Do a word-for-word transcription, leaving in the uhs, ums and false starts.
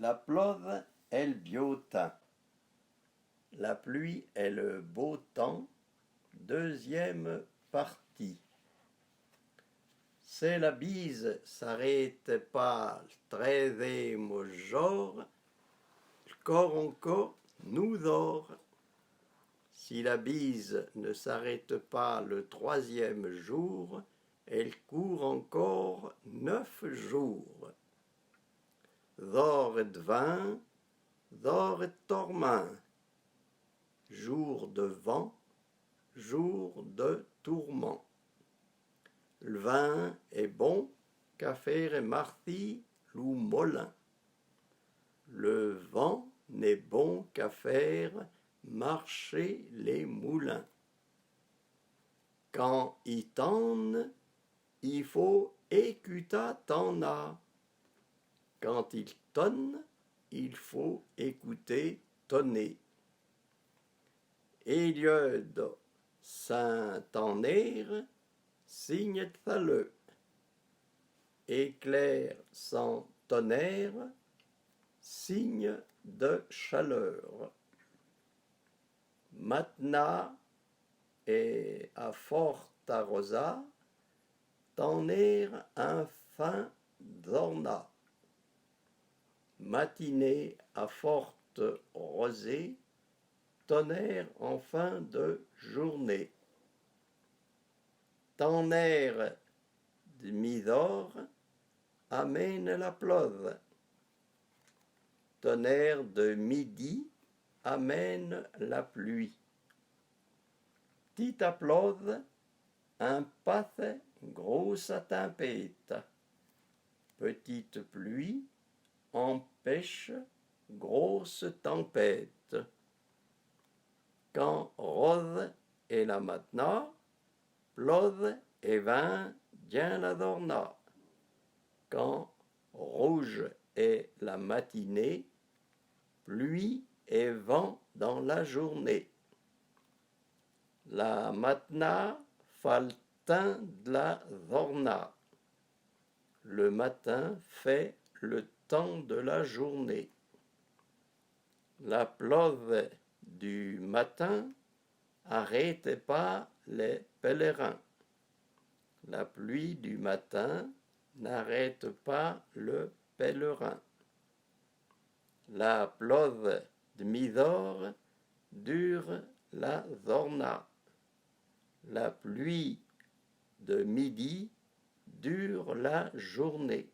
La plove è le biô tin. La pluie et le beau temps, deuxième partie. Se la bise s'arrête pas le treizième jour, le cor encor nou dor. Si la bise ne s'arrête pas le troisième jour, elle court encore neuf jours. Dor de vin, dor de tormint. Jour de vent, jour de tourment. Le vin è bon qu'a fére martsi lou molin. Le vent n'est bon qu'à faire marcher les moulins. Quand i tanne, i fô écouta tanna. Quand il tonne, il faut écouter tonner. Élieû sin tannér, signe de salut. Éclair sans tonnerre, signe de chaleur. Matnà è a fôrta rosà, tannér enfin dornà. Matinée à forte rosée, tonnerre en fin de journée. Tannér de midor amène la plove. Tonnerre de midi amène la pluie. Tita plove empasse grossa tempête. Petite pluie empêche grosse tempête. Quand roze è la matnà, plove è vin dyin la dornà. Quand rouge est la matinée, pluie et vent dans la journée. La matnà fa le tin de la dornà. Le matin fait le temps de la journée. La plove du matin arrête pas les pèlerins. La pluie du matin n'arrête pas le pèlerin. La plove de midor dure la dornà. La pluie de midi dure la journée.